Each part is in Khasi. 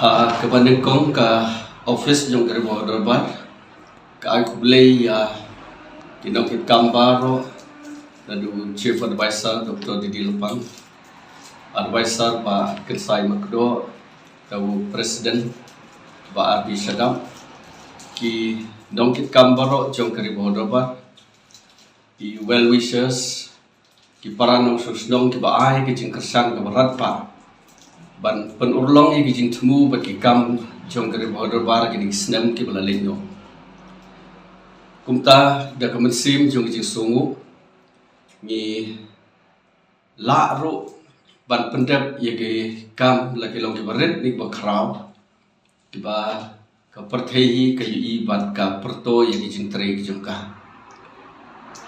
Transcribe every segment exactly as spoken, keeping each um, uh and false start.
Ah, kaba nyngkong ka office jong ka Ri Bhoi Dorbar ka ai khublei ïa ki nongkitkam baroh, naduh Chief Advisor Doctor D D Lapang, Advisor Bah Kynsai Makdoh, naduh President Bah R B Shadap, ki nongkitkam baroh jong ka Ri Bhoi Dorbar, ki well wishers, ki para nongshong shnong kiba ai ka jingkyrshan kaba radbah ban pynurlong ïa ka jingthmu bad ki kam jong ka Ri Bhoi Dorbar kine ki snem kiba la leit noh. Kumta da ka mynsiem jong ka jingsngew ngi lah ruh ban pyndep ïa ki kam la ki long kiba rit ne kiba khraw, kiba ka pyrthei hi ka ïohi bad ka pyrto ïa ki jingtrei ki jong ka.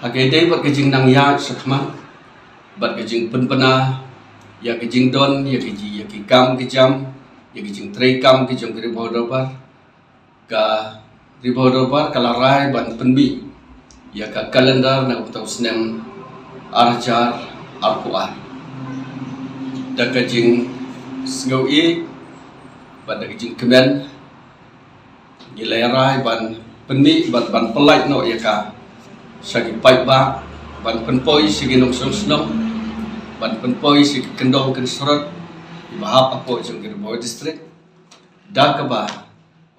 Ha ka dei bad ka jingnang ïaid shakhmat bad ka jingpynbna ïa ka jingdon ïa ki ji ïa ki kam ki jam, ïa ki jingtrei kam ki jong ka Ri Bhoi Dorbar, ka Ri Bhoi Dorbar ka la rai ban pynmih ïa ka calendar na uta u snem ar hajar arphew ar. Da ka jingsngew ïeit bad da ka jingkmen ngi la rai ban pynmih bad ban pyllait noh ïa ka sha ki paidbah, ban pynpoi sha ki nongshong shnong, ban pynpoi sha ki kyndong kynshrut kiba hap hapoh jong ka Ri Bhoi District. Da kaba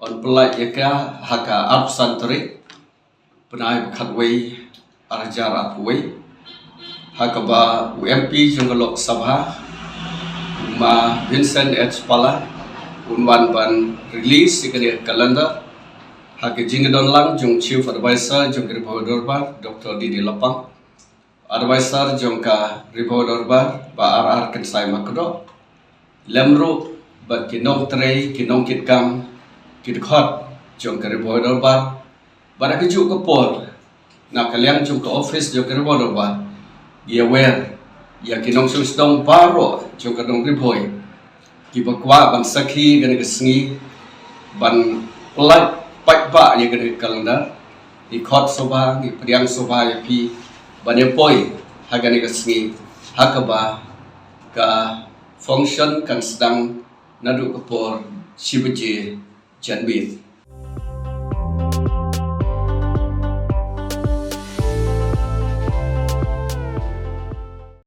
yn pyllait ïa ka ha ka arphew san tarik bnai ba khatwei ar hajar arphew wei, ha kaba u M P jong ka Lok Sabha, u Ma Vincent H Pala, un wan ban release ïa kane ka calendar ha ka jingdon lang jong Chief Advisor jong ka Ri Bhoi Dorbar Doctor D D Lapang, Advisor jong ka Ri Bhoi Dorbar Bah R R Kynsai Makdoh, lem ruh bad ki nongtrei ki nongkitkam ki dkhot jong ka Ri Bhoi Dorbar. Bad ha kajuh ka por na ka liang jong ka office jong ka Ri Bhoi Dorbar ngi aware ïa ki nongshong shnong baroh jong ka dong Ri Bhoi kiba kwah ban sakhi kane ka sngi, ban pyllait paidbah ïa kane ka calendar. Ngi khot sngewbha, ngi pdiang sngewbha ïa phi ban ïa poi ha kane ka sngi, ha kaba ka function kan sdang naduh ka por shi baje janmiet.